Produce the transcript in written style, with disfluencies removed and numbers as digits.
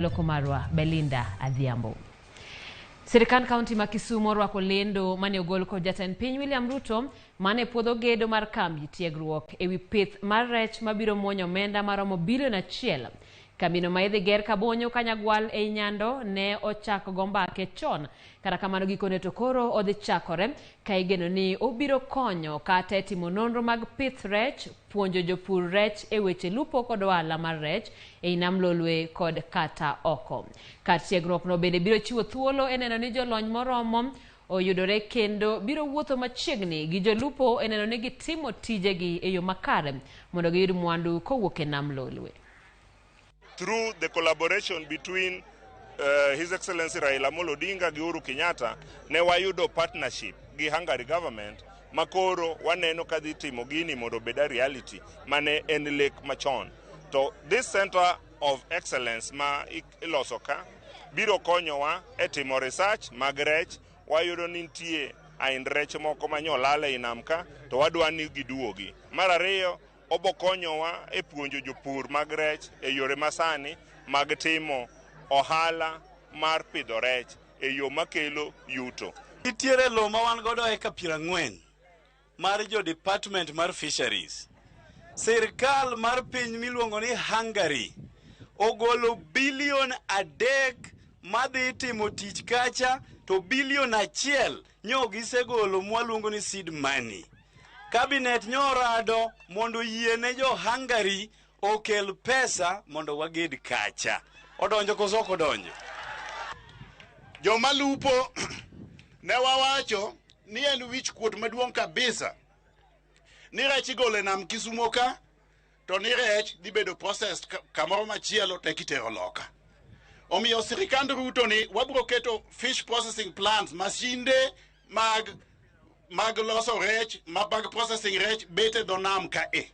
Loko marwa Belinda Adhiambo. Sirkand kaunti ma Kisumu orwako lendo mane ogol kod jatend piny William Ruto mane puodho gedo mar kambi tiegruok ewi pith mar rech mabiro muonyo omenda maromo bilion 1. Kambino ma idhi ger Kabonyo Kanyagwal ei Nyando ne ochak go mbake chon. Kata kamano gikone to koro odhi chakore ka igeno ni obiro konyo kata e timo nonro mag pith rech, puonjo jopur rech e weche lupo kod ohala mar rech ei nam Lolwe kod kata oko. Kar tiegruokno bende biro chiwo thuolo e neno ni jolony moromo oyudore kendo biro wuotho machiegni gi jolupo e neno ni gitimo tijegi e yo makare mondo giyud mwandu kowuok e nam Lolwe. Through the collaboration between His Excellency Raila Amolo Odinga gi Uhuru Kenyatta, ne wayudo partnership gi Hungary government makoro waneno ka dhi timo gini mondo obed a reality mane en lek machon. To this center of excellence ma iloso ka biro konyowa e timo research mag rech. Wayudo ni nitie aind rech moko manyolal ei nam ka to wadwa ni giduogi. Mar ariyo, obokonyowa e puonjo jopur mag rech e yore masani mag timo ohala mar pidho rech e yo makelo yuto. Nitiere lowo ma wan godo eka 40 mar jo Department mar Fisheries. Sirkal mar piny miluongo ni Hungary ogolo bilion 3 madhi timo tich kacha, to bilion 1 nyo gisegolo mwaluongo ni seed money. Cabinet nyorado mondo oyie ne jo Hungary okel pesa mondo waged kacha. Odonjo koso ok odonjo? Joma lupo ne wawacho ni en wich kuot maduong' kabisa ni rech igolo e nam Kisumo ka to ni rech dhi bedo processed kamoro machielo to ekitero loka. Omiyo sirikand Ruto ni wabiro keto fish processing plants, masinde mag loso rech, mag processing rech bet e dho nam ka e.